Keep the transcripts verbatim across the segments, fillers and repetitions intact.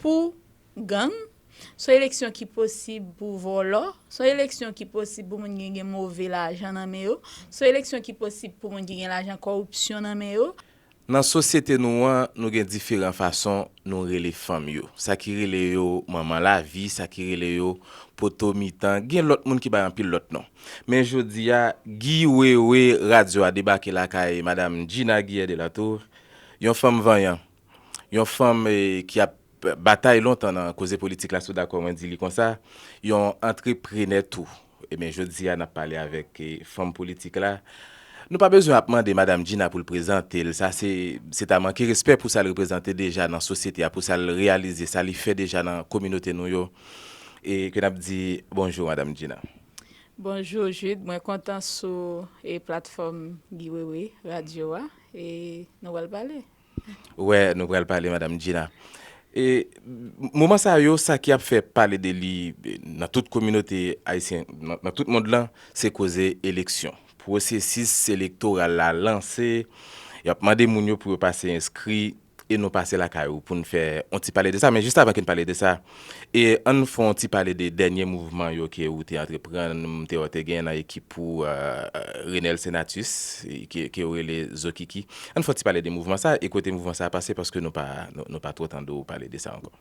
pou gang, se yon eleksyon ki posib pou vòlò, se yon eleksyon ki posib pou moun ki gen move lajan nan men yo, se yon eleksyon ki posib pou moun ki gen lajan kòripsyon nan men yo. Nan sosyete nou an, nou gen diferan fason nou rele fanm yo. Sa ki rele yo manman lavi, sa ki rele yo poto mitan, gen lòt moun ki bay anpil lòt non. Men jodi a, Guy Wewe Radyo a debake lakay Madam Gina Guillet de la Tour, yon fanm vanyan, yon fanm eh, ki ap batay lontan nan koze politik la, si w dakò mwen di li konsa, yon antreprenè tou. Ebyen, jodi a, n ap pale avèk eh, fanm politik la. Nou pa bezwen ap mande Madam Gina pou l prezante l. Sa se se ta manke respè pou sa l reprezante deja nan sosyete a, pou sa l reyalize, sa li fè deja nan kominote nou yo. E ke n ap di bonjou, Madam Gina. Bonjou, Jude. Mwen kontan sou e, platfòm Guy Wewe Radyo a. E nou pral pale. Wè, nou pral pale, Madam Gina. E moman sa yo, sa ki ap fè pale de li eh, nan tout kominote ayisyen, nan, nan tout mond lan, se koze eleksyon. Pwosesis elektoral la lanse, y ap mande moun yo pou yo pase enskri, e nou pase lakay ou pou n fè yon ti pale de sa. Men jis avan ke n pale de sa, e ann fè yon ti pale de dènye mouvman yo ke ou te antreprann, m te wè w te gen nan ekip ou, eh, Renel Senatus, ke, ke yo rele Zokiki. Ann fè yon ti pale de mouvman sa, e kote mouvman sa pase, paske nou pa, nou, nou pa twò tande w pale de sa ankò.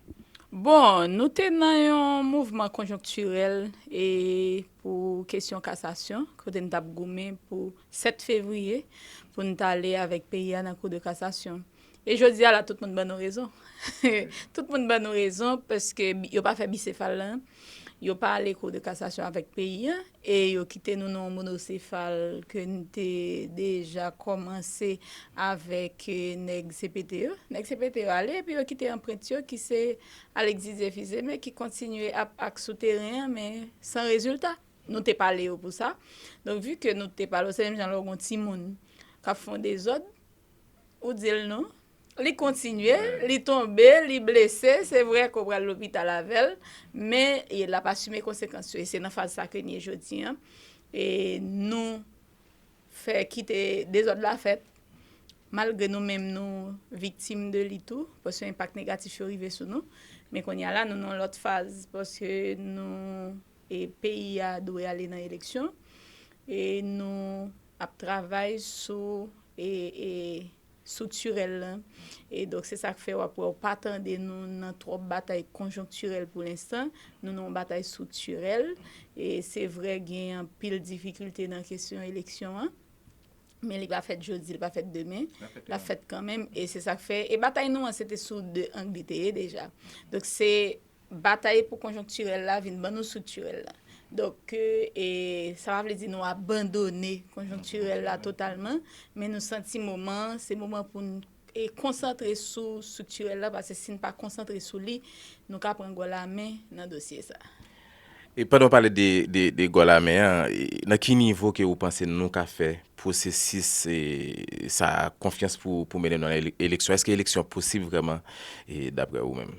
Bon, nou te nan yon mouvman konjonktirèl e pou kesyon kasasyon, kote n t ap goumen pou sèt fevriye, pou n t ale avèk peyi a nan kou de kasasyon. E jodi a la, tout moun ban nou rezon. Tout moun ban nou rezon, paske bi- yo pa fè bisefal lan, yo pa ale kou de kasasyon avèk peyi a, e yo kite nou nan yon monosefal ke n te deja kòmanse avèk eh, nèg C P T yo. Nèg C P T yo ale, epi yo kite anprent yo, ki se Alexis Zephyr Zeme, ki kontinye ap ak sou teren an, men san rezilta. Nou te pale yo pou sa. Donk, vi ke nou te pale yo, se menm jan lè w gen yon timoun k ap fè yon dezòd, ou di l non. Li kontinye, li tonbe, li blese, se vre ke w pral lopital avè l, men l ap asime konsekans yo. E se nan faz sa ke n ye jodi a. E nou fè kite dezòd la fèt, malgre nou menm nou viktim de li tou, paske enpak negatif yo rive sou nou. Men kounye a la, nou nan yon lòt faz, paske nou, e peyi a dwe ale nan eleksyon, e nou ap travay sou, e, e, striktirèl lan. E donk, se sa k fè w ap wè w pa tande nou nan twòp batay konjonktirèl pou lenstan. Nou nan yon batay striktirèl. E se vre, gen anpil difikilte nan kesyon eleksyon an. Men li pa fèt jodi, li pa fèt demen. L ap fèt kanmenm. E se sa k fè. E batay nou an, se te sou de ang li te ye deja. Donk, se batay pou konjonktirèl la vin ban nou striktirèl la. Donk, e, sa pa vle di nou abandone konjonktirèl la totalman, men nou santi moman an, se moman pou n e, konsantre sou striktirèl la, paske si n pa konsantre sou li, nou ka pran gòl a men nan dosye sa. E pandan w pale de, de, de gòl a men an, e, nan ki nivo ke ou panse nou ka fè pwosesis e, sa a konfyans pou, pou mennen nou nan ele- eleksyon? Èske eleksyon posib vrèman, e, daprè ou menm?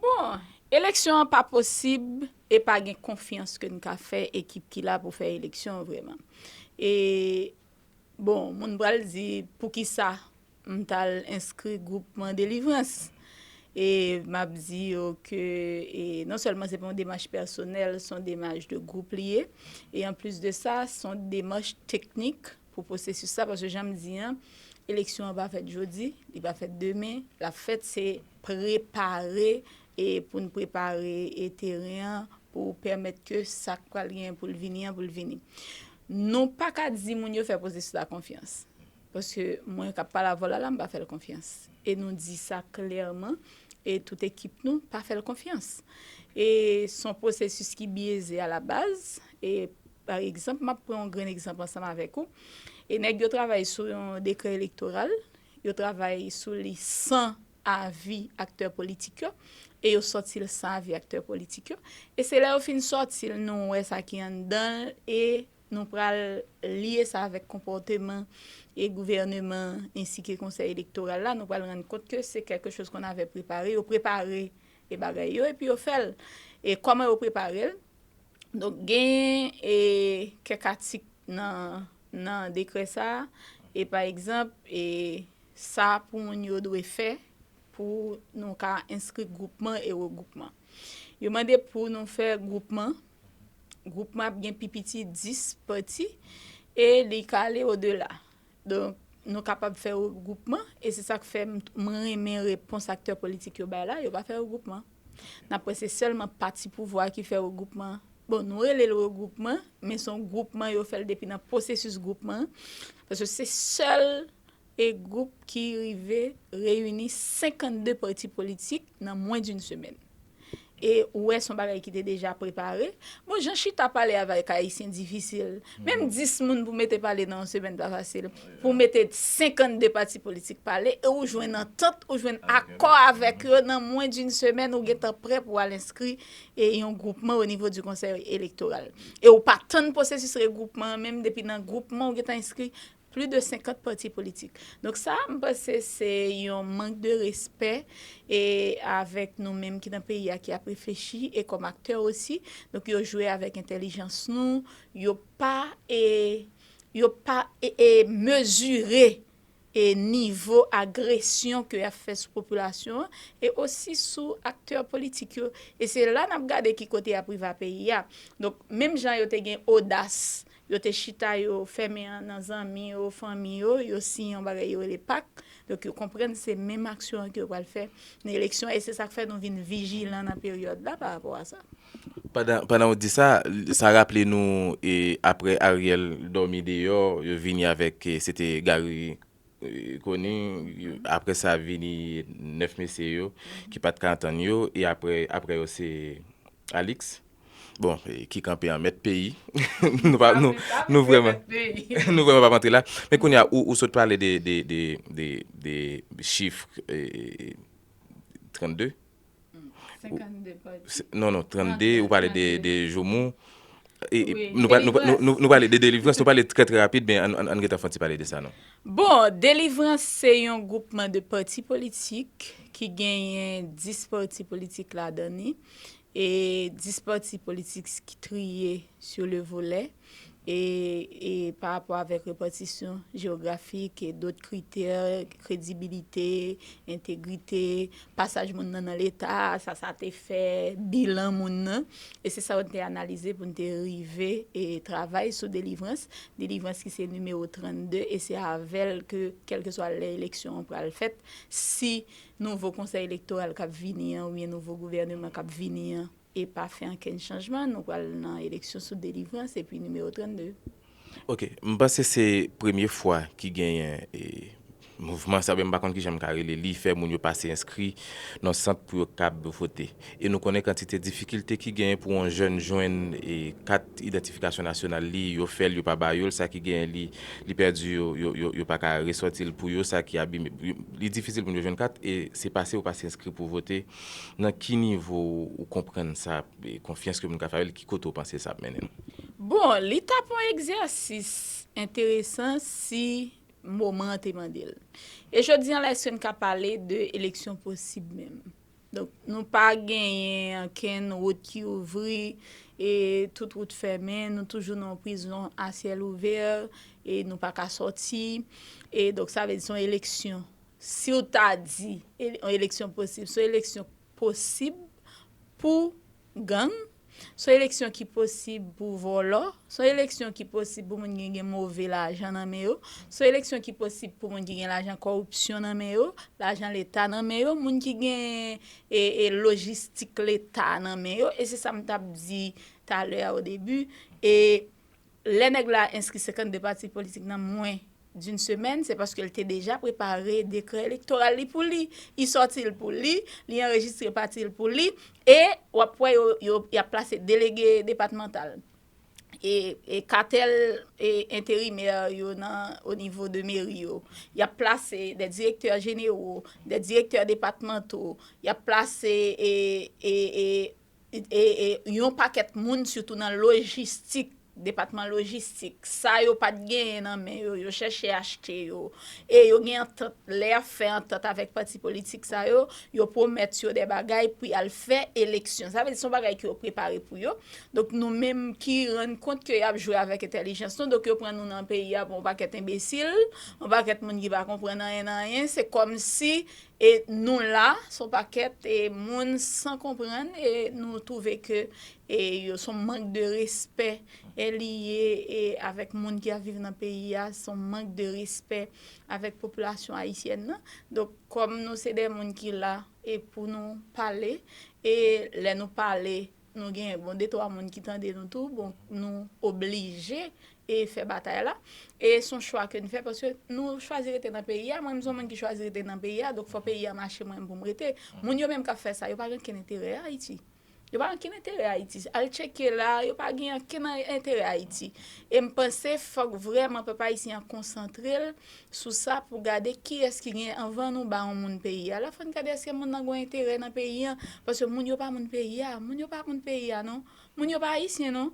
Bon, eleksyon an pa posib e pa gen konfyans ke n ka fè ekip ki la pou fè eleksyon an vrèman. E, bon, moun pral di, poukisa m t al enskri gwoup Delivrans? E m ap di yo ke e non sèlman se pa yon demach pèsonèl, se yon demach de gwoup li ye. E anplis de sa, se yon demach teknik pou pwosesis sa, paske jan m di an, eleksyon an pa fèt jodi, li pa fèt demen, l ap fèt, se prepare, e pou n prepare e teren an, pou pèmèt ke sa k pral genyen pou l vini an, pou l vini. Nou pa ka di moun yo fè pwosesis la konfyans. Paske mwen k ap pale avè w la, la, m pa fè l konfyans. E nou di sa klèman, e tout ekip nou pa fè l konfyans. E se yon pwosesis ki byeze alabaz, e pa egzanp, m ap pran yon grenn egzanp ansanm avèk ou. E nèg yo travay sou yon dekrè elektoral, yo travay sou li san avi aktè politik yo, e yo sòti l san avi aktè politik yo. E se lè yo fin sòti l, nou wè sa ki anndan l, e nou pral lye sa avèk konpòteman e gouvèneman ensi ke konsèy elektoral la, nou pral rann kont ke se kèlke choz ke n avè prepare, yo prepare e bagay yo, epi yo fè l. E kòman yo prepare l? Donk, gen e, kèk atik nan, nan dekrè sa a, e pa egzanp, e sa pou moun yo dwe fè, pou nou ka enskri gwoupman e regwoupman. Yo mande pou nou fè gwoupman. Gwoupman ap gen pi piti dis pati e li ka ale odela. Donk, nou kapab fè regwoupman e se sa k fè m, mwen renmen repons aktè politik yo bay la, yo pa fè regwoupman. N ap wè se sèlman pati pouvwa ki fè regwoupman. Bon, nou rele l regwoupman, men se yon gwoupman, yo fè l depi nan pwosesis gwoupman. Paske se sèl e gwoup ki rive reyini senkannde pati politik nan mwens d'une semaine. E ou wè se yon bagay ki te deja prepare. Bon, jan chita pale avèk Ayisyen difisil. Menm dis moun pou mete pale nan yon semèn pa fasil. Pou mete senkannde pati politik pale, e ou jwenn antant, ou jwenn akò avèk yo nan mwens d'une semaine, ou gentan prè pou al enskri e yon gwoupman o nivo di konsèy elektoral. E ou pa tann pwosesis regwoupman an, menm depi nan gwoupman ou gentan enskri plis de senkant pati politik. Donk sa, m panse se yon mank de respè e avèk nou menm ki nan peyi a ki ap reflechi e kòm aktè osi. Donk yo jwe avèk entèlijans nou, yo pa e yo pa e, e mezire e nivo agresyon ke y ap fè sou popilasyon an e osi sou aktè politik yo. E se la n ap gade ki kote y ap rive a peyi a. Donk, menm jan yo te gen odas, yo te chita, yo fèmen an nan zanmi yo, fanmi yo, yo siyen yon bagay yo rele pak. Donk, yo konprann se menm aksyon an ke yo pral fè nan eleksyon. E se sa k fè nou vin vijilan nan peryòd la pa rapò a sa. Pandan, pandan w di sa, sa raple nou e apre Ariel dòmi deyò, yo vini avèk, e, se te Gary, e, Conille, yo- apre sa vini nèf mesye yo ki pa t ka antann yo, e apre, apre yo se Alix. Bon, e, ki kanpe an mèt peyi. Nou pa, nou, nou vrèman, nou vrèman pa antre la. Men kounye a, ou, ou sot pale de, de, de, de, de chif, e, trannde. Senkannde pati. Se- Non, non, trannde, ou pale de, de Joumou. E, e, Wi, nou, pa- nou, pa- nou, delivrans. nou, nou pale de delivrans, nou pale trè, trè rapid, men ann, ann, ann gentan fè yon ti pale de sa, non? Bon, delivrans se yon gwoupman de pati politik ki genyen dis pati politik ladan li. E dis pati politik ki triye sur le volet. E, e pa rapò avèk repatisyon jewografik e dòt kritè, kredibilite, entegrite, pasaj moun nan nan Leta, sa sa te fè, bilan moun nan. E se sa yo te analize pou n te rive e travay sou delivrans. Delivrans ki se nimewo trannde e se avè l ke kèlkeswa lè eleksyon an pral fèt, si nouvo konsèy elektoral k ap vini an oubyen nouvo gouvèneman k ap vini an e pa fè ankenn chanjman, nou pral nan eleksyon sou delivrans epi nimewo trannde. Ok, m panse se premye fwa ki genyen e, mouvman sa, men m pa konn kijan m ka rele li, fè moun yo pase enskri nan sant pou yo kab vote. E nou konnen kantite difikilte ki genyen pou yon jèn jwenn e, kat idantifikasyon nasyonal li, yo fè l, yo pa ba yo l, sa ki genyen li, li pèdi, yo, yo, yo, yo pa ka resòti l pou yo, sa ki abime. Yo- Li difisil pou yo jwenn kat, e se pase ou pase enskri pou vote. Nan ki nivo ou konprann sa, e konfyans ke moun ka fè avè l, ki kote ou panse sa ap mennen l? Bon, li t ap yon egzèsis enteresan si moman an te mande l. E jodi an la, èske n ka pale de eleksyon posib menm? Donk, nou pa genyen ankenn wout ki ouvri, e tout wout fèmen, nou toujou nan yon prizon a syèl ouvè, e nou pa ka sòti. E donk, sa vle di se yon eleksyon. Si w ta di, e- yon eleksyon posib, se yon eleksyon posib pou gang, se yon eleksyon ki posib pou vòlò, se yon eleksyon ki posib pou moun ki gen move lajan nan men yo, se yon eleksyon ki posib pou moun ki gen lajan kòripsyon nan men yo, lajan Leta nan men yo, moun ki gen e, e lojistik Leta nan men yo. E se sa m t ap di talè a o debi. E lè nèg la enskri senkannde pati politik nan mwen d'une semaine, se paske l te deja prepare dekrè elektoral li pou li. Li sòti l pou li, li anrejistre pati l pou li, e w ap wè yo, yo, y ap plase delege depatmantal. E, e katèl e enterimè yo nan o nivo de meri yo. Y ap plase de direktè jenewo, de direktè depatmanto, y ap plase e, e, e, e, e yon pakèt moun, sitou nan lojistik, depatman lojistik. Sa yo pa t genyen nan men yo, yo chèche achte yo. E yo gen antant, lè y ap fè antant avèk pati politik sa yo, yo pwomèt yo de bagay pou y al fè eleksyon. Sa vle di se yon bagay ke yo prepare pou yo. Donk nou menm ki rann kont ke y ap jwe avèk entèlijans nou, donk yo pran nou nan peyi a pou yon pakèt enbesil, yon pakèt moun ki pa konprann anyen nan anyen. Se kòmsi E nou la, se yon pakèt e moun san konprann, e nou twouve ke e yo se yon mank de respè e li ye e avèk moun ki ap viv nan peyi a, se yon mank de respè avèk popilasyon ayisyèn nan. Donk, kòm nou se de moun ki la e pou nou pale, e lè nou pale, nou gen, bon, de twa moun ki tande nou tou, bon, nou oblije e fè batay la. E se yon chwa ke n fè paske nou chwazi rete nan peyi a. Mwen, m se yon moun ki chwazi rete nan peyi a, donk fò peyi a mache mwen pou m rete. Moun yo menm k ap fè sa, yo pa gen okenn enterè Ayiti. Yo pa gen okenn enterè Ayiti. Al tcheke la, yo pa gen okenn enterè Ayiti. E m panse fòk vrèman pèp ayisyen an konsantre l sou sa pou gade kiyès ki gen anvan nou ba yon moun peyi a. La fò n gade èske moun nan gen enterè nan peyi a. Paske moun yo pa moun peyi a. Moun yo pa moun peyi a, non. Moun yo pa ayisyen, non.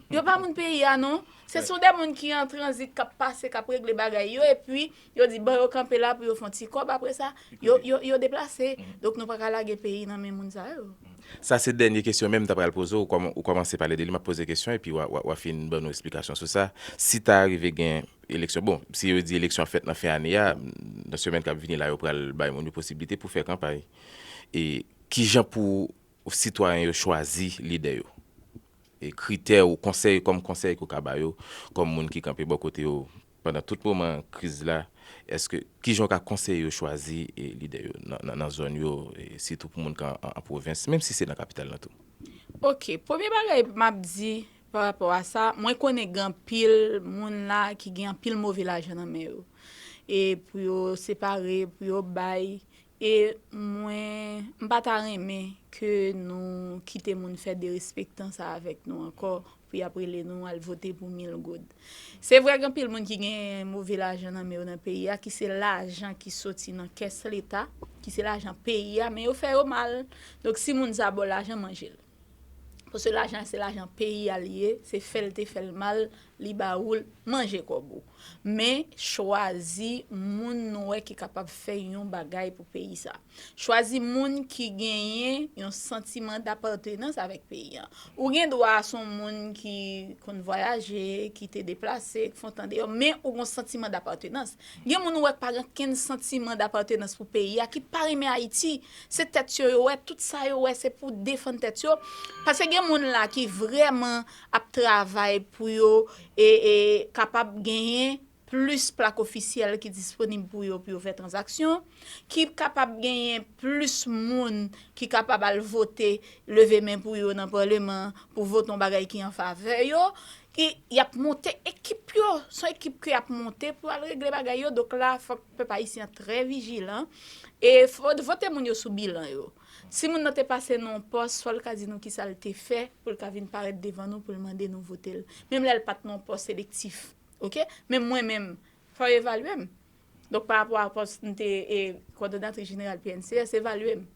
Yo pa moun peyi a, non. Se sou de moun ki an tranzit, k ap pase, k ap regle bagay yo, epi yo di, ban yo kanpe la pou yo fè yon ti kòb. Apre sa, yo, yo, yo deplase. Donk, nou pa ka lage peyi nan men moun sa yo. Sa se dènye kesyon menm m ta pral poze w. Ou kòman, ou kòmanse pale de li, m ap poze kesyon, epi w a, w a, w a fin ban nou esplikasyon sou sa. Si ta rive gen eleksyon, bon, si yo di eleksyon ap fèt nan fen ane a, nan semèn k ap vini la, yo pral bay moun yo posiblite pou fè kanpay. E kijan pou sitwayen yo chwazi lidè yo? E kritè ou konsèy, kòm konsèy ke w ka ba yo, kòm moun ki kanpe bò kote yo pandan tout moman kriz la, èske, kijan w ka konseye yo chwazi e lidè yo nan, nan, nan zòn yo, e sitou pou moun ki an, an, an pwovens, menm si se nan kapital lan tou? Ok, premye bagay m ap di pa rapò a sa, mwen konnen gen anpil moun la ki gen anpil move lajan nan men yo. E pou yo separe, pou yo bay, e mwen, m pa ta renmen ke nou kite moun fè derespektan sa avèk nou ankò, pou y ap rele nou al vote pou mil goud. Se vre, gen anpil moun ki gen move lajan nan men yo nan peyi a, ki se lajan ki soti nan kès Leta, ki se lajan peyi a, men yo fè yo mal. Donk, si moun sa ba w lajan, manje l. Paske lajan se lajan peyi a li ye, se fè l te fè l mal, li ba ou l, manje kòb ou. Men, chwazi moun nou wè ki kapab fè yon bagay pou peyi sa. Chwazi moun ki genyen yon santiman dapatenans avèk peyi a. Ou gen dwa se yon moun ki konn vwayaje, ki te deplase, ki fè yon tan deyò, men ou gen yon santiman dapatenans. Gen moun ou wè k pa gen okenn santiman dapatenans pou peyi a, ki pa renmen Ayiti. Se tèt yo yo wè, tout sa yo wè se pou defann tèt yo. Paske gen moun la ki vrèman ap travay pou yo e, e kapab genyen plis plak ofisyèl ki disponib pou yo, pou yo fè tranzaksyon, ki kapab genyen plis moun ki kapab al vote, leve men pou yo nan paleman pou vote yon bagay ki an favè yo. E y ap monte ekip yo, se yon ekip ke y ap monte pou al regle bagay yo. Donk la, fòk pèp ayisyen an trè vijilan. E fò vote moun yo sou bilan yo. Si moun nan te pase nan yon pòs, fò l ka di nou kisa l te fè pou l ka vin parèt devan nou pou l mande nou vote l. Menm lè l pa t nan yon pòs elektif. Ok? Men mwen menm, fò yo evalye m. Donk, pa rapò a pòs m te e, kòdonatris jeneral P N C S, evalye m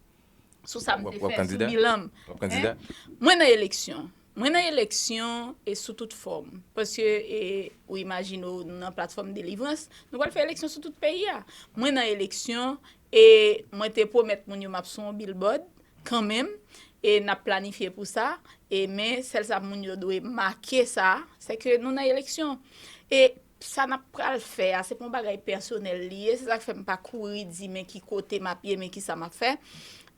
sou sa m te fè, sou bilan m. Mwen nan eleksyon. Mwen nan eleksyon e sou tout fòm. Paske e, ou imajine w, nou nan platfòm delivrans, nou pral fè eleksyon sou tout peyi a. Mwen nan eleksyon e mwen te pwomèt moun yo m ap sou yon billboard kanmenm, e n ap planifye pou sa. E men, sèl sa moun yo dwe make sa, se ke nou nan eleksyon. E sa n ap pral fè a, se pa yon bagay pèsonèl li ye, se sa k fè m pa kouri di men ki kote m ap ye, men kisa m ap fè.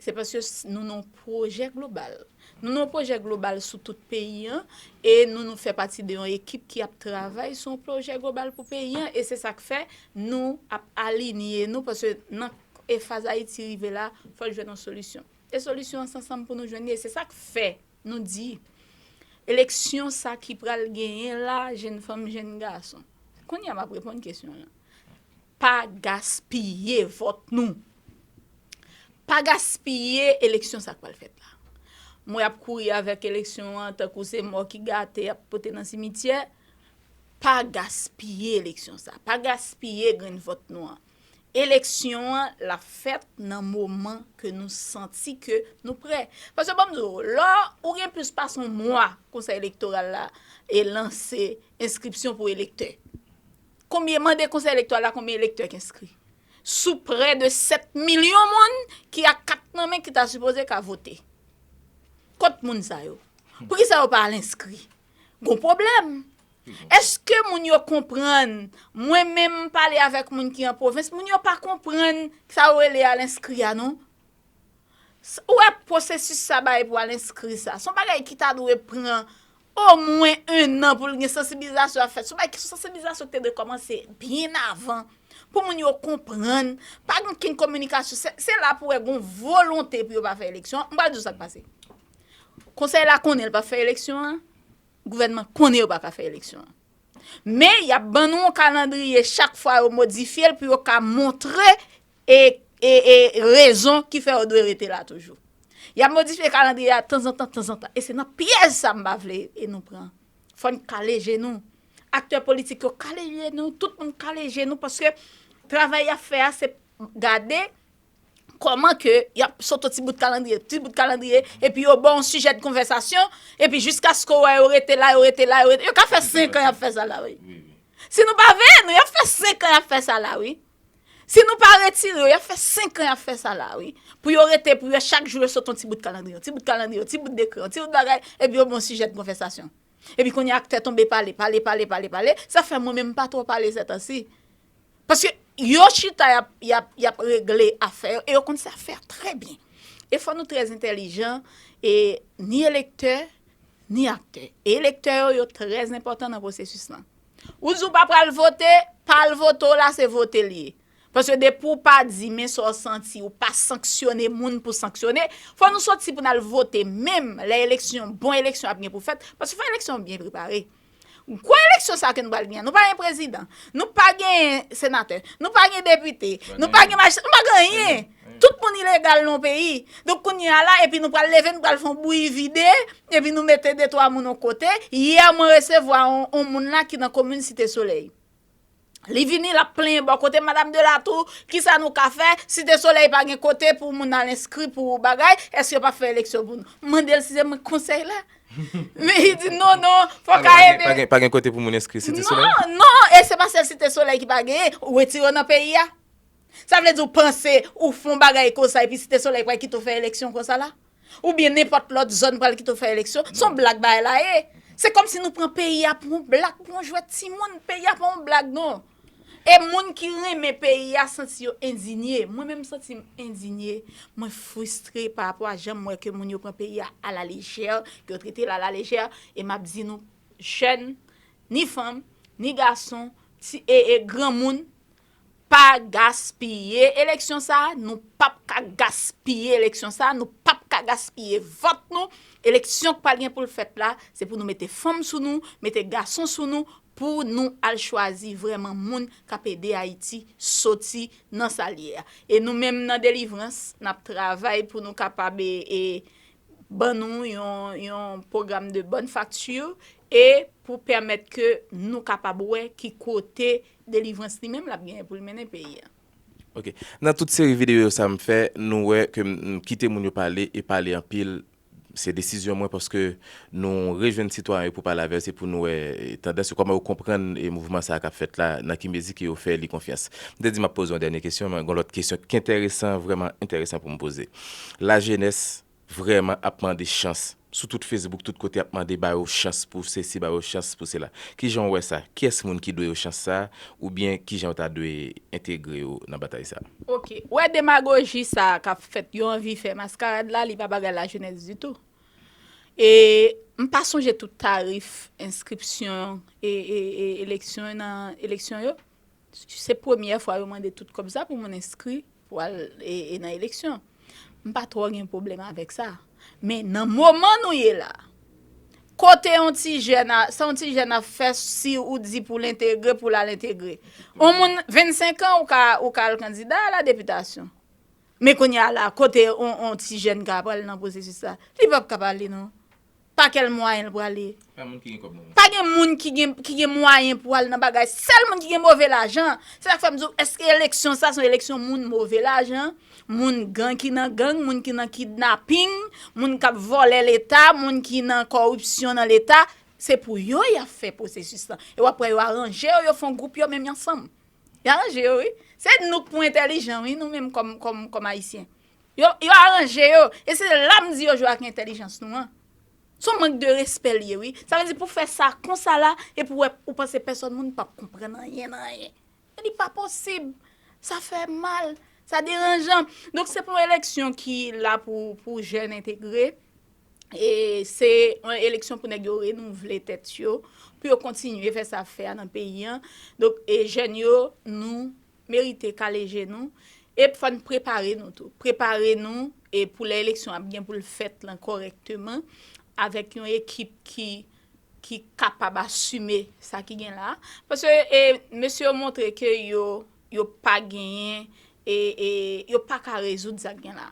Se paske s- nou nan yon pwojè global. Nou nan yon pwojè global sou tout peyi an, e nou, nou fè pati de yon ekip ki ap travay sou yon pwojè global pou peyi an, e se sa k fè nou ap alinye nou, paske nan e faz Ayiti rive la, fò l jwenn yon solisyon. E solisyon an se ansanm pou nou jwenn li, e se sa k fè nou di, eleksyon sa ki pral genyen la, jèn fanm, jèn gason. Kounye a m ap reponn kesyon lan. Pa gaspiye vòt nou. Pa gaspiye eleksyon sa k pral fèt la. Mwen ap kouri avèk eleksyon an tankou se mò ki gate y ap pote nan simityè. Pa gaspiye eleksyon sa. Pa gaspiye grenn vòt nou an. Eleksyon an, l ap fèt nan moman ke nou santi ke nou prè. Paske ban m di w, lè ou gen plis pase yon mwa Konsèy Elektoral la e lanse enskripsyon pou elektè. Konbyen, mande Konsèy Elektoral la konbyen elektè k enskri? Sou prè de sèt milyon moun ki ak kat nan men ki ta sipoze ka vote. Kot moun sa yo? Poukisa yo pa al enskri? Gon pwoblèm. Èske moun yo konprann? Mwen menm m pale avèk moun ki an pwovens, moun yo pa konprann sa yo rele a lenskri a non. Ou wè pwosesis sa bay pou al enskri sa. Se yon bagay ki ta dwe pran omwen ennan pou l gen sansibilizasyon ap fèt. Se yon bagay ki se yon sansibilizasyon ki te dwe kòmanse byen avan. Pou moun yo konprann. Pa gen okenn kominikasyon. Se la pou wè gen yon volonte pou yo pa fè eleksyon an. M pral di w sa k pase. Konsèy la konnen l p ap fè eleksyon an. Gouvènman konnen yo pa ka fè eleksyon an. Men y ap ban nou yon kalandriye chak fwa yo modifye l pou yo ka montre e, e, e rezon ki fè yo dwe rete la toujou. Y ap modifye kalandriye a tanzantan, tanzantan. E se nan pyèj sa m pa vle e nou pran. Fò n kale je nou. Aktè politik yo kale je nou, tout moun kale je nou paske travay y ap fè a se gade kòman ke y ap sot yon ti bout kalandriye, ti bout kalandriye, epi yo ba w yon sijè de konvèsasyon, epi jiskaske w wè yo rete la, yo rete la, yo rete, yo ka fè senk an y ap fè sa la, wi. Si nou pa veye nou, y ap fè senk an y ap fè sa la, wi. Si nou pa retire yo, y ap fè senk an y ap fè sa la, wi. Pou yo rete, pou yo chak jou yo sot yon ti bout kalandriye, yon ti bout kalandriye, yon ti bout dekrè, yon ti bout bagay, epi yo ba w yon sijè de konvèsasyon. Epi kounye a aktè tonbe pale, pale, pale, pale, pale. Sa fè mwen menm m pa twò pale sètansi. Paske yo chita y ap, y ap, y ap regle afè yo e yo konn sa fè trè byen. E fò nou trè entèlijan e ni elektè, ni aktè. E elektè yo, yo trè enpòtan nan pwosesis lan. Ou di w pa pral vote, pa al vote w la, se vote l ye. Paske depi w pa di men sa w santi, ou pa sanksyone moun pou sanksyone, fò nou soti pou n al vote menm lè eleksyon, bon eleksyon ap gen pou fèt, paske fò eleksyon byen prepare. Gwo eleksyon sa ke nou pral gen, nou pa gen prezidan, nou pa gen senatè, nou pa gen depite, nou pa gen majistra, nou pa gen anyen. Tout moun ilegal nan peyi. Donk kounye a la, epi nou pral leve, nou pral fè yon bouyi vide, epi nou mete de twa moun yon kote. Yè mwen resevwa yon, yon moun la ki nan komin Site Solèy. Li vini, l ap plenyen bò kote Madam Delatour, kisa nou ka fè? Site Solèy pa gen kote pou moun al enskri pou bagay, èske yo p ap fè eleksyon pou nou? M mande l si se mwen k konsèy la. Men li di non, non, fò ka ede. Pa gen, pa gen kote pou moun enskri Site Solèy? Non, non, e se pa sèl Site Solèy ki pa genyen, ou retire yo nan peyi a. Sa vle di ou panse ou fè yon bagay konsa epi Site Solèy pral kite w fè eleksyon konsa la? Oubyen nenpòt lòt zòn pral kite w fè eleksyon? Se yon blag bagay la ye. Se kòmsi nou pran peyi a pou yon blag, pou yon jwèt timoun. Peyi a pa yon blag non. E moun ki renmen peyi a santi yo endinye. Mwen menm m santi m endinye. Mwen fristre pa rapò a jan m wè ke moun yo pran peyi a alalejè, ke yo trete l alalejè. E m ap di nou, jèn, ni fanm, ni gason, ti, e, e granmoun, pa gaspiye eleksyon sa a, nou p ap ka gaspiye eleksyon sa a, nou p ap ka gaspiye vòt nou. Eleksyon k pral gen pou l fèt la, se pou nou mete fanm sou nou, mete gason sou nou, pou nou al chwazi vrèman moun k ap ede Ayiti soti nan sa l ye a. E nou menm nan Delivrans, n ap travay pou nou kapab, e, e, ban nou yon, yon pwogram de bonne facture e pou pèmèt ke nou kapab wè ki kote Delivrans li menm l ap genyen pou l mennen peyi a. Ok. Nan tout seri videyo sa m fè, nou wè ke m, m kite moun yo pale e pale anpil. Se desizyon mwen paske nou rejwenn sitwayen yo pou pale avè yo, se pou nou wè, e, tandans yo, kòman yo konprann, e, mouvman sa a k ap fèt la, nan ki mezi ke yo fè li konfyans. M te di m ap poze yon dènye kesyon, men gen lòt kesyon ki enteresan, vrèman enteresan pou m poze. Lajenès vrèman ap mande chans. Sou tout Facebook, tout kote ap mande ba yo chans pou sesi, ba yo chans pou sela. Kijan w wè sa? Kiyès moun ki dwe yo chans sa? Oubyen kijan yo ta dwe entegre yo nan batay sa? Ok. Wè demagoji sa k ap fèt, yo anvi fè maskarad la, li pa bagay lajenès ditou. E m pa sonje tout tarif enskripsyon e, e, e eleksyon nan eleksyon yo. Se premyè fwa yo mande tout kòb sa pou moun enskri pou al e, e nan eleksyon. M pa twò gen pwoblèm avèk sa. Men nan moman nou ye la, kote yon ti jèn a, sa yon ti jèn ap fè si ou di pou l entegre, pou l al entegre. Yon moun vennsenk an, ou ka, ou ka al kandida a la depitasyon. Men kounye a la, kote yon, yon ti jèn ka pral nan pwosesis la, li p ap ka pale non. Pa kèl mwayen l prale. Pa moun ki gen kòb nan men. Pa gen moun ki gen, ki gen mwayen pou al nan bagay. Sèl moun ki gen move lajan. Se sa k fè m di w, èske eleksyon sa se yon eleksyon moun move lajan? Moun gang ki nan gang, moun ki nan kidnaping, moun k ap vòlè leta, moun ki nan kòripsyon nan leta. Se pou yo y ap fè pwosesis lan. E w ap wè yo aranje yo, yo fè yon gwoup yo menm ansanm. Y aranje yo, wi. Se nou k pou entèlijan, wi, nou menm kòm, kòm, kòm Ayisyen. Yo, yo aranje yo. E se la m di yo jwe ak entèlijans nou an. Se yon mank de respè l ye, wi. Sa vle di pou fè sa konsa la, epi w wè, ou panse pèsòn moun p ap konprann anyen nan anyen. Li pa posib. Sa fè mal. Sa deranjan. Donk, se pa yon eleksyon ki la pou, pou jèn entegre. E se yon eleksyon pou nèg yo renouvle tèt yo, pou yo kontinye fè sa ap fè a nan peyi an. Donk, e jèn yo, nou merite kale je nou. E fò n prepare nou tou. Prepare nou e pou lè eleksyon ap gen pou l fèt lan kòrèkteman, avèk yon ekip ki, ki kapab asime sa ki gen la. Paske e, mesye yo montre ke yo, yo pa genyen, e, e yo pa ka rezoud sa k gen la.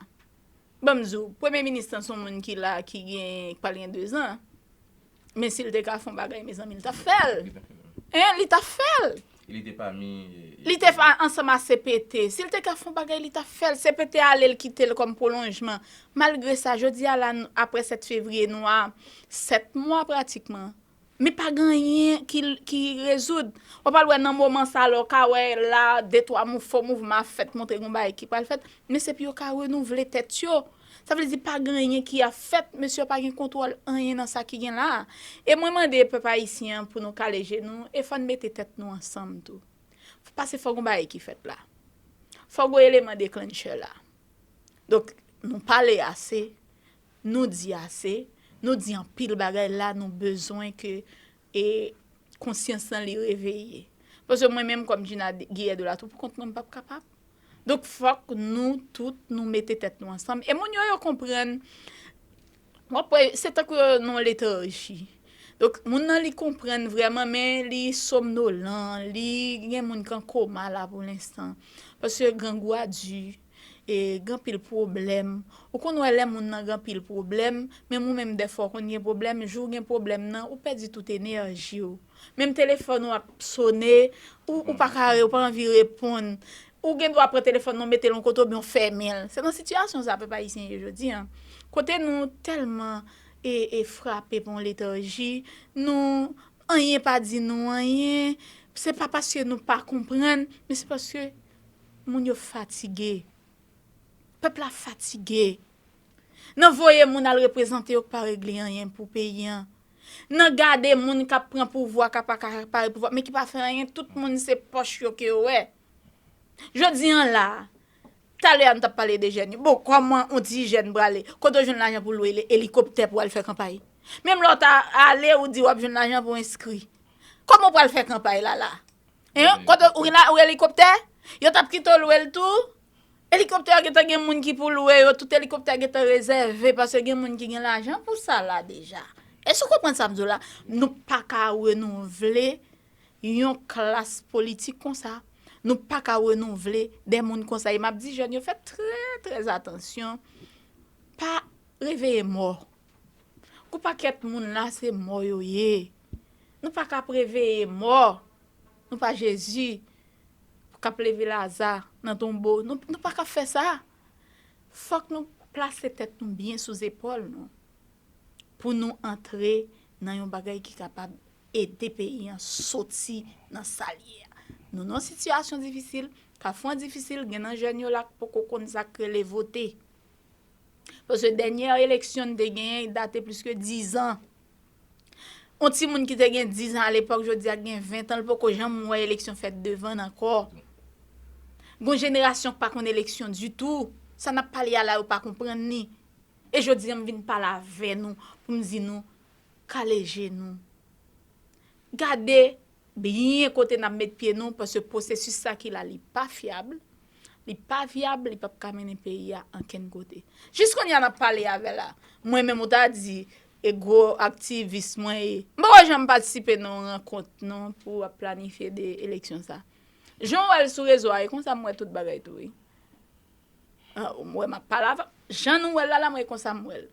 Ban m di w, premye minis lan se yon moun ki la, ki gen, ki pral gen dezan. Men si l te ka fè yon bagay, mezanmi, li t ap fè l. Hein, li t ap fè l. E li te pami. Li te fè ansanm a C P T. Si l te ka fè yon bagay, li t ap fè l. C P T ale, l kite l kòm pwolonjman. Malgre sa, jodi a la, n- apre sèt fevriye, nou a sèt mwa pratikman. Men pa gen anyen ki, ki rezoud. Ou pral wè nan moman sa la, ou ka wè la, de twa mou, fò mouvman ap fèt, montre gen yon bagay ki pral fèt. Men se pou yo ka renouvle tèt yo. Sa vle di pa gen anyen ki ap fèt, mesye yo pa gen kontwòl anyen nan sa ki gen la a. E mwen mande pèp ayisyen an pou nou kale je nou e fò n mete tèt nou ansanm tou. Paske fò gen bagay ki fèt la. Fò gen eleman deklanchè la. Donk, nou pale ase, nou di ase, nou di anpil bagay la, nou bezwen ke e konsyans lan li reveye. Paske mwen menm kòm Gina Guillet de la Tour, pou kont mwen, m p ap kapab. Donk, fòk nou tout, nou mete tèt nou ansanm. E moun yo, yo konprann. W ap wè, se tankou yo nan letarji. Donk, moun nan, li konprann vrèman, men li somnolan, li gen moun k an koma la pou lenstan. Paske grangou a di, e gen anpil pwoblèm. Ou konn wè lè moun nan gen anpil pwoblèm, menm ou menm dèfwa ou konn gen pwoblèm, jou w gen pwoblèm nan, ou pèdi tout enèji w. Menm telefòn ou ap sone, ou, ou pa ka, ou pa anvi reponn. Ou gen dwa pran telefòn nan, mete l yon kote oubyen w fèmen l. Se nan sitiyasyon sa pèp ayisyen ye jodi a. Kote nou tèlman e, e frape pa yon letarji, nou, anyen pa di nou anyen. Se pa paske nou pa konprann, men se paske moun yo fatige. Pèp la fatige. Nan voye moun al reprezante yo k pa regle anyen pou peyi an. Nan gade moun k ap pran pouvwa, k ap akapare pouvwa, men ki pa fè anyen, tout moun se pòch yo ke yo wè. Jodi an la, talè a nou t ap pale de jèn yo. Bon, kòman yon ti jèn prale? Kote w jwenn lajan pou lwe le- elikoptè pou al fè kanpay? Menm lè w ta ale, ou di w ap jwenn lajan pou enskri. Kòman w pral fè kanpay la la? Hein? Kote ou gen la, ou elikoptè? Yo t ap kite w lwe l tou? Elikoptè a gentan gen moun ki pou lwe yo, tout elikoptè gentan rezève, paske gen moun ki gen lajan pou sa la deja. Èske w konprann sa m di w la? Nou pa ka renouvle yon klas politik konsa. Nou pa ka renouvle de moun konsa. E m ap di jèn yo, fè trè, trè atansyon. Pa reveye mò. Gon pakèt moun la, se mò yo ye. Nou pa ka reveye mò. Nou pa Jezi k ap leve Laza nan tonbo. Nou, nou pa ka fè sa. Fòk nou plase tèt nou byen sou zepòl nou pou nou antre nan yon bagay ki kapab ede peyi an soti nan sa l ye a. Nou nan yon sitiyasyon difisil, Kafou an difisil, gen nan jèn yo la k poko konn sa k rele vote. Paske dènyè eleksyon n te genyen, date plis ke diz an. Yon timoun ki te gen diz an alepòk, jodi a gen ven an, l poko janm wè eleksyon fèt devan l ankò. Gon jenerasyon k pa konn eleksyon ditou. Sa n ap pale a la, yo pa konprann li. E jodi a, m vin pale avè nou pou m di nou, kale je nou. Gade byen kote n ap met pye nou, paske pwosesis sa ki la, li pa fyab, li pa vyab, li p ap ka mennen peyi a ankenn kote. Jis kounye a n ap pale avè la. Mwen menm ou ta di, e gwo aktivis mwen ye. M poko janm patisipe nan yon rankont non pou ap planifye de eleksyon sa. Jan w wè l sou rezo a, e konsa m wè tout bagay tou wi. Ah, ou wè m ap pale avè w. Jan nou wè l la, la, mwen konsa m wè l.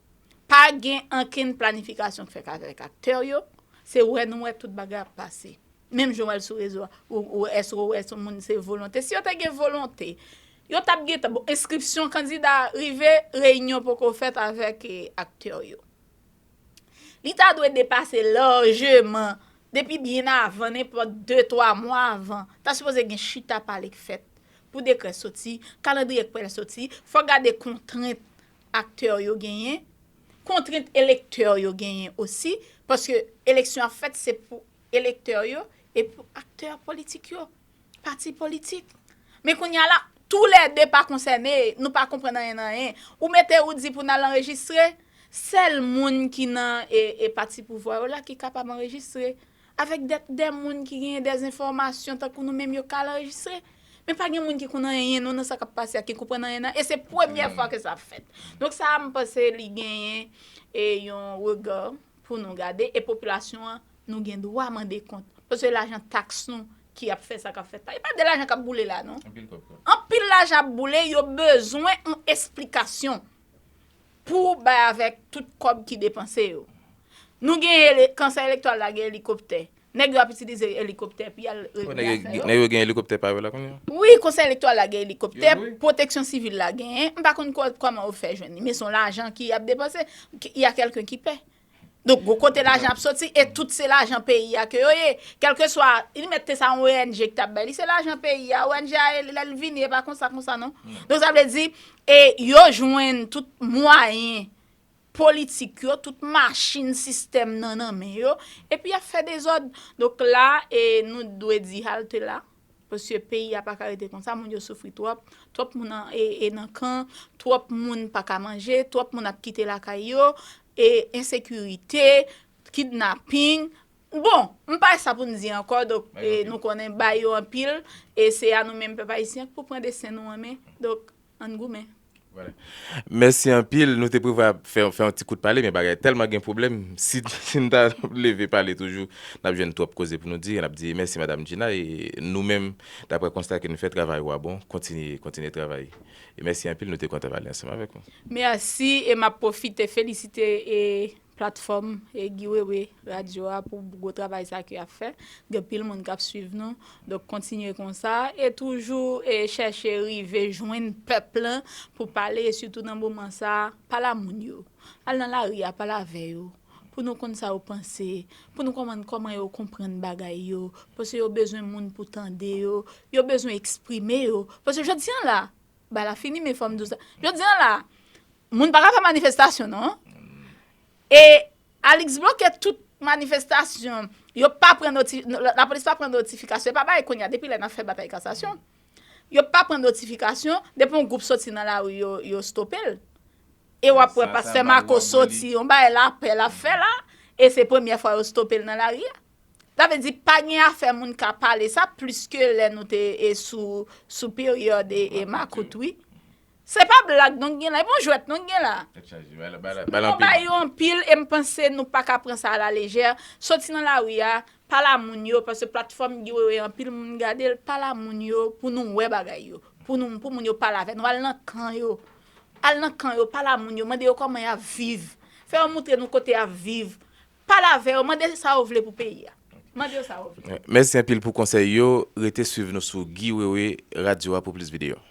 Pa gen ankenn planifikasyon k fèt avèk aktè yo. Se wè nou wè tout bagay ap pase. Menm jan w wè l sou rezo a, ou, ou, èske w wè se yon moun se volonte? Si yo te gen volonte, yo t ap gentan, bon, enskripsyon kandida rive, reyinyon poko fèt avèk, eh, aktè yo. Li ta dwe depase lajman depi byen avan, nenpòt de, twa mwa avan. Ta sipoze gen chita pale k fèt pou dekrè soti, kalandriye k pral soti, fò gade kontrent aktè yo genyen, kontrent elektè yo genyen osi, paske eleksyon ap fèt se pou elektè yo e pou aktè politik yo, pati politik. Men kounye a la, toulède pa konsène, nou pa konprann anyen nan anyen. Ou mete ou di pou n al anrejistre, sèl moun ki nan e, e pati pouvwa yo la ki kapab anrejistre. Avèk dè, dè moun ki genyen dè enfòmasyon tankou nou menm yo ka al anrejistre. Men pa gen moun ki konn anyen non nan sa k ap pase a, ki konprann anyen nan. E se premyè fwa ke sa ap fèt. Donk sa a, m panse li genyen e yon rega pou nou gade. E popilasyon an, nou gen dwa mande kont. Paske lajan taks nou ki ap fè sa k ap fèt la. E pa de lajan k ap boule la non. Anpil kòb, kòb. Anpil lajan ap boule, yo bezwen yon esplikasyon pou bay avèk tout kòb ki depanse yo. Nou gen ele, Konsèy Elektoral la gen elikoptè. Nèg yo ap itilize elikoptè pou y al regle afè yo. Nèg yo gen elikoptè pa yo la kounye a? Wi, Konsèy Elektoral la gen elikoptè, Pwoteksyon Sivil la genyen. M pa konn kò-, kòman yo fè jwenn li, men se yon lajan ki ap depanse. Y a quelqu'un qui paie. Donk, gon kote lajan ap soti, e tout se lajan peyi a ke yo ye. Kèlkeswa, li mèt te sa yon O N G ki t ap bay li, se lajan peyi a, O N G a, lè l vini, e pa konsa, konsa non. Donk, sa vle di, e yo jwenn tout mwayen politik yo, tout machin sistèm nan nan men yo, epi y ap fè dezòd. Donk la, e nou dwe di halte la, paske peyi a pa ka rete konsa, moun yo soufri twòp, twòp moun an, e, e nan kan, twòp moun pa ka manje, twòp moun ap kite lakay yo, e ensekirite, kidnaping. Bon, m pa sa pou n di ankò, donk, e, nou konnen bay yo anpil, e se a nou menm pèp ayisyen pou pran desten nou an men. Donk, ann goumen. Mèsi anpil. Nou te prevwa fè, fè yon ti kout pale, men bagay tèlman gen pwoblèm. Si, si n ta leve pale toujou, n ap jwenn twòp koze pou nou di. N ap di mèsi, Madam Gina. E nou menm, daprè konsta ke nou fè, travay ou a bon. Kontinye, kontinye travay. E mèsi anpil, nou te kontan pale ansanm avèk ou. Mèsi, e m ap pwofite felisite e platfòm e Guy Wewe radyo a pou gwo travay sa ke y ap fè. Gen anpil moun k ap swiv nou. Donk, kontinye konsa e toujou e chèche rive jwenn pèp lan pou pale, e sitou nan moman sa a, pale a moun yo. Al nan lari a, pale avè yo. Pou nou konn sa yo panse, pou nou konprann kòman yo konprann bagay yo, paske yo bezwen moun pou tande yo, yo bezwen eksprime yo. Paske jodi a la, bagay la fini, men fò m di w sa. Jodi a la, moun pa ka fè manifestasyon, non. E Alix bloke tout manifestasyon. Yo pa pran noti-, lapolis pa pran notifikasyon. E pa bagay kounye a, depi lè n ap fè batay kasasyon. Yo pa pran notifikasyon, depi yon gwoup soti nan lari, yo, yo stope l. E w ap wè pastè Marco soti, yon bagay lapè l ap fè la, e se premyè fwa yo stope l nan lari a. Sa vle di, pa gen afè moun ka pale sa, plis ke lè nou te, e, sou, sou peryòd, e, e, makout, wi. Se pa blag non k gen la, e pa yon jwèt non k gen la. Tèt chaje, bay la, bay la, bay la anpil. Nou bay yo anpil, e m panse nou pa ka pran sa alalejè. Soti nan lari a, pale a moun yo, paske platfòm Guy Wewe anpil moun gade l, pale a moun yo pou nou wè bagay yo. Pou nou, pou moun yo pale avè nou, al nan kan yo. Al nan kan yo, pale a moun yo, mande yo kòman y ap viv. Fè yo moutre nou kote y ap viv. Pale avè yo, mande sa yo vle pou peyi a. Mande yo sa yo vle. Mèsi anpil pou konsèy yo. Rete swiv nou sou Guy Wewe radyo a pou plis videyo.